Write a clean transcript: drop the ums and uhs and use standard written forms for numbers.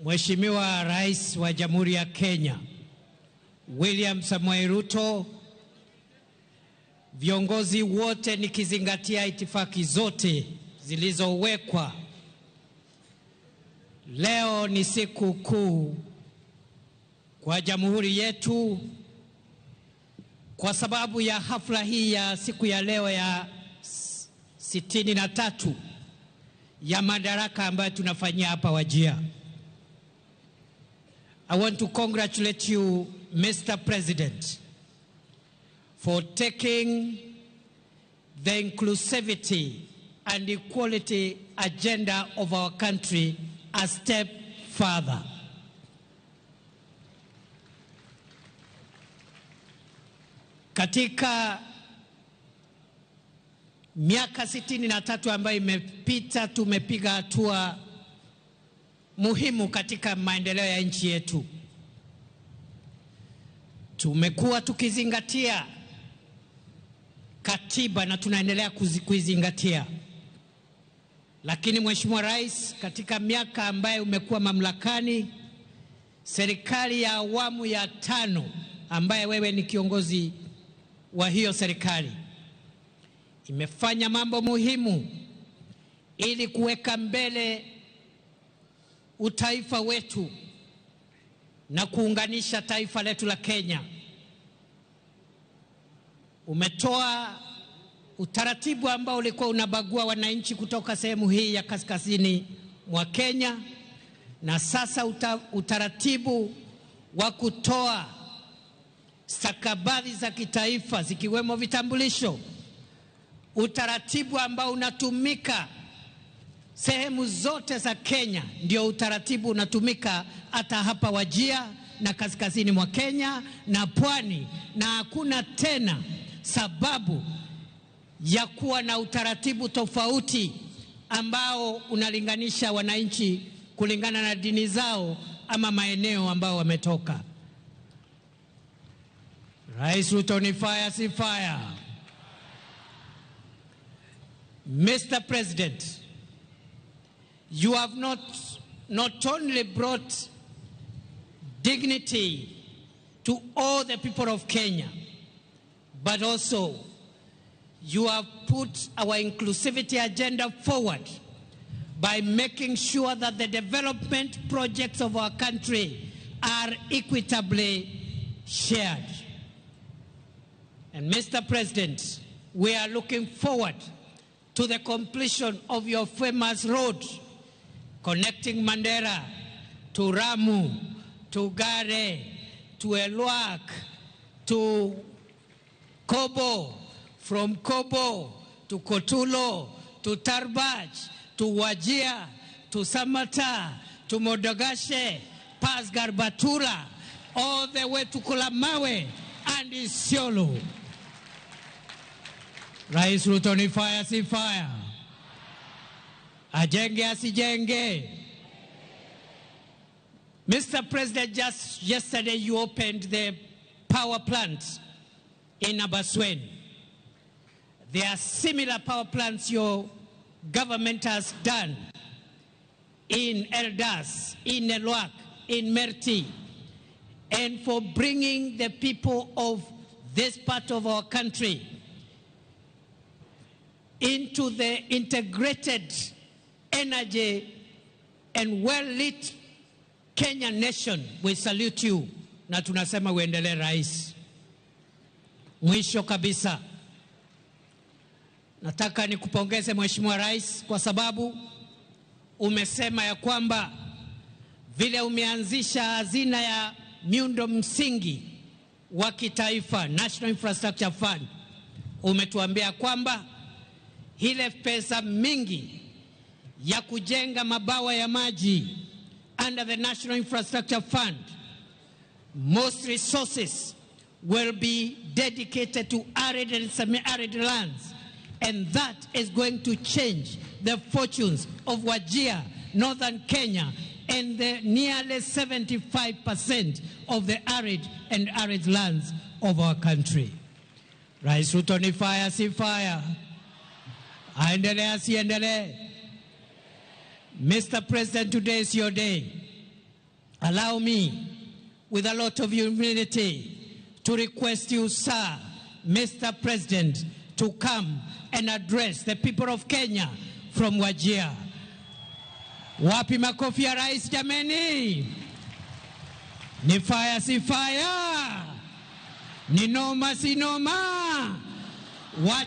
Mheshimiwa Rais wa Jamhuri ya Kenya William Samoei Ruto, viongozi wote, nikizingatia itifaki zote zilizowekwa, leo ni siku kuu kwa jamhuri yetu kwa sababu ya hafla hii ya siku ya leo ya 63 ya madaraka ambayo tunafanyia hapa Wajir. I want to congratulate you, Mr. President, for taking the inclusivity and equality agenda of our country a step further. Katika miaka 63 ambayo imepita, tumepiga hatua muhimu katika maendeleo ya nchi yetu. Tumekuwa tukizingatia katiba na tunaendelea kuizingatia. Lakini Mheshimiwa Rais, katika miaka ambayo umekuwa mamlakani, serikali ya awamu ya 5 ambaye wewe ni kiongozi wa hiyo serikali, imefanya mambo muhimu ili kuweka mbele utaifa wetu na kuunganisha taifa letu la Kenya. Umetoa utaratibu ambao ulikuwa unabagua wananchi kutoka sehemu hii ya kaskazini mwa Kenya, na sasa utaratibu wa kutoa stakabadhi za kitaifa zikiwemo vitambulisho, utaratibu ambao unatumika sehemu zote za Kenya, ndio utaratibu unatumika hata hapa Wajir na kaskazini mwa Kenya na pwani, na hakuna tena sababu ya kuwa na utaratibu tofauti ambao unalinganisha wananchi kulingana na dini zao ama maeneo ambao wametoka. Rais Ruto ni fire, si fire? Mr. President, you have not only brought dignity to all the people of Kenya, but also you have put our inclusivity agenda forward by making sure that the development projects of our country are equitably shared. And Mr. President, we are looking forward to the completion of your famous road connecting Mandera to Ramu, to Gare, to Elwak, to Kobo, from Kobo to Kotulo, to Tarbaj, to Wajir, to Samata, to Modogashe, past Garbatula, all the way to Kulamawe and Isiolo. Rais Ruto ni fire, si fire? Ajenge asijenge? Mr. President, just yesterday you opened the power plant in Abaswen. There are similar power plants your government has done in Eldas, in Elwak, in Merti, and for bringing the people of this part of our country into the integrated energy and well-lit Kenya nation. We salute you na tunasema uendelee, Rais. Mwisho kabisa, nataka nikupongeze Mheshimiwa Rais kwa sababu umesema ya kwamba vile umeanzisha hazina ya miundo msingi wa kitaifa, National Infrastructure Fund, umetuambia kwamba ile pesa mingi ya kujenga mabawa ya maji under the National Infrastructure Fund, most resources will be dedicated to arid and semi-arid lands, and that is going to change the fortunes of Wajir, northern Kenya, and the nearly 75% of the arid and arid lands of our country. Rais Ruto ni fire, si fire? Aendelee asiendelee? Mr. President, today is your day. Allow me, with a lot of humility, to request you, sir, Mr. President, to come and address the people of Kenya from Wajir. Wapi makofi ya rais jameni? Ni fire si fire? Ni noma si noma? Wacha